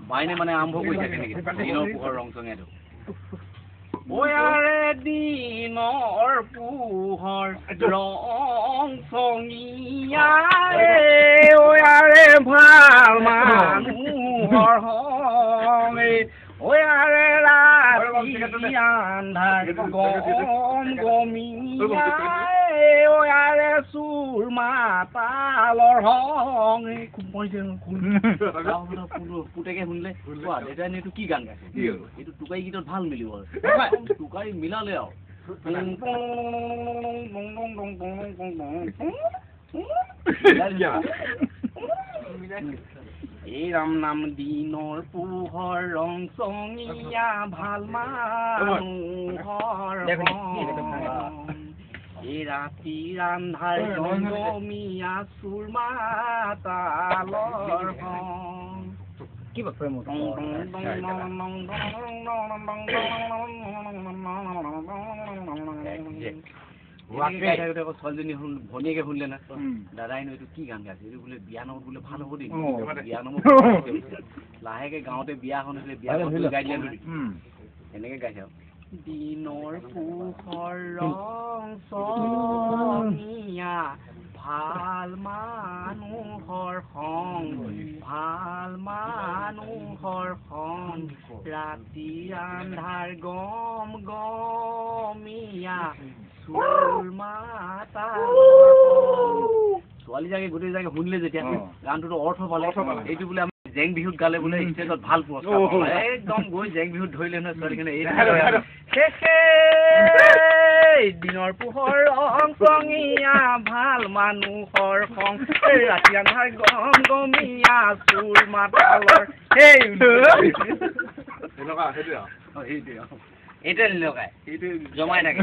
বাইনে মানে আৰম্ভ কৰিছে কেনেকে দিনৰ পোহৰ ৰং চঙীয়াটো। ওয়াৰে দিনৰ পোহৰ ৰং চঙীয়াৰে, ওয়াৰে ভাল মানুহৰ সং, ওয়াৰে ৰাতি আন্ধাৰ গম গমীয়াৰে, ওয়াৰে চুৰ মাতালৰ সং। পুতেকে শুনিলে, কোৱা দেউতাই এইটো কি গান গাইছে, এইটো টোকাৰী গীতত ভাল মিলিব। টোকাৰী মিলালে আৰু এই ৰাম নাম দিনৰ পোহৰ ৰং চঙীয়া ভাল মানুহৰ, এই ৰাতি আন্ধাৰ গমগমীয়া চুৰ মাতালৰ। ছোৱালীজনী ভনীয়েকে শুনিলে না, দাদাইনো এইটো কি গান গাইছে, এইটো বোলে বিয়া নামত বোলে ভাল হ'ব দেই। বিয়া নামত লাহেকে গাঁৱতে বিয়াখন হৈছিলে, বিয়াখন গাই দিলে, এনেকে গাইছে আৰু দিনৰ পোহৰ ৰং চঙীয়া ভাল মানুহৰ সং, ভাল মানুহৰ সং, ৰাতি আন্ধাৰ গম গমীয়া চুৰ মাতালৰ। ছোৱালী জাগে গোটেই জাগে শুনিলে যেতিয়া গানটোতো অৰ্থ পালে, এইটো বোলে আমি জেং বিহুত গালে বোলে ষ্টেজত ভাল পুৰস্কাৰ, একদম গৈ জেং বিহুত ধৰিলে নহয় ছোৱালীখনে। এই দিনৰ পোহৰ ৰং চঙীয়া ভাল মানুহৰ সং, ৰাতি আন্ধাৰ গম গমীয়া চুৰ মাতালৰ। সেইটোৱে এইটোৱে লগাই জমাই থাকে।